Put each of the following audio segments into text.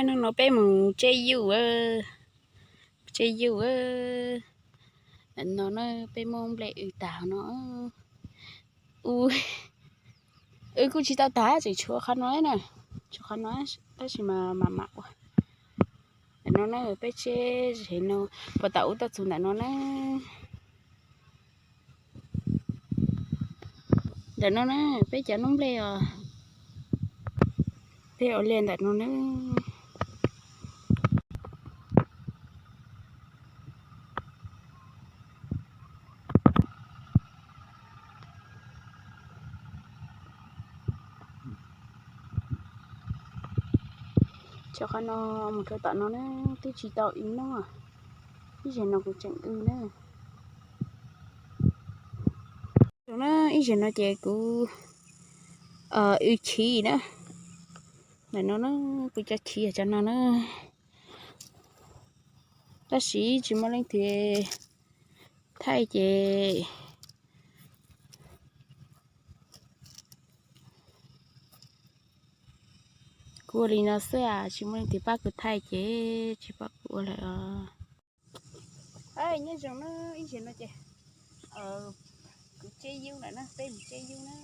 Hnub no peb mus tseb yuj, tseb yuj. No na peb muab nplej w tas no. W kuj tsis tau tas, tseem tshuav qhov no na, tshuav qhov no tab sis mas mam mam ua. Ntawm no na peb tseb ze no, puas tau ub tau txug ntawm no na. Ntawm no na peb cov noob nplej os, peb ua liaj ntawm no na. Cov qhov no mus rau tom no na, twb tsis tau ib nub, ib zaug no kuv tseem w na. Ib zaug no ces kuv w chiv na, ntawm no na, kuv cov chiv cov no na, tab sis tsis muaj leej twg thaij ces kuv ua li no xwb, tsis muaj leej twg pab kuv thaij ces tsis pom kuv ua lawm os. Nyob zoo na, ib zaug no ces kuv tseb yub lawm na, peb mus tseb yub na,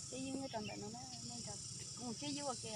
tseb yub nyob rau ntawm no na, kuv mus tseb yub ua ke.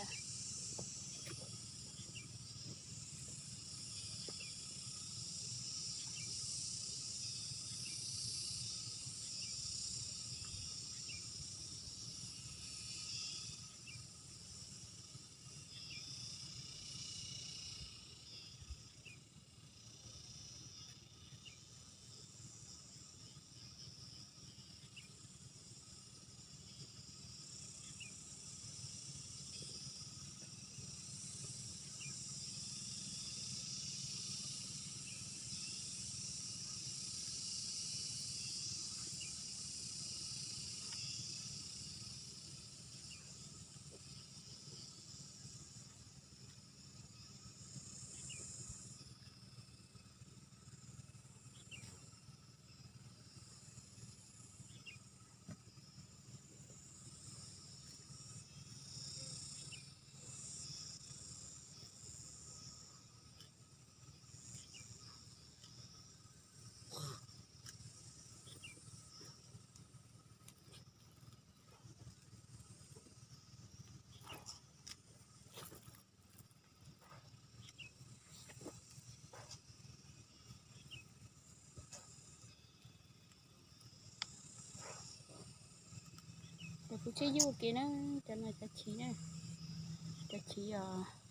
Ces kuv tseb yub ua ke na, cov no cov chiv na, cov chiv os.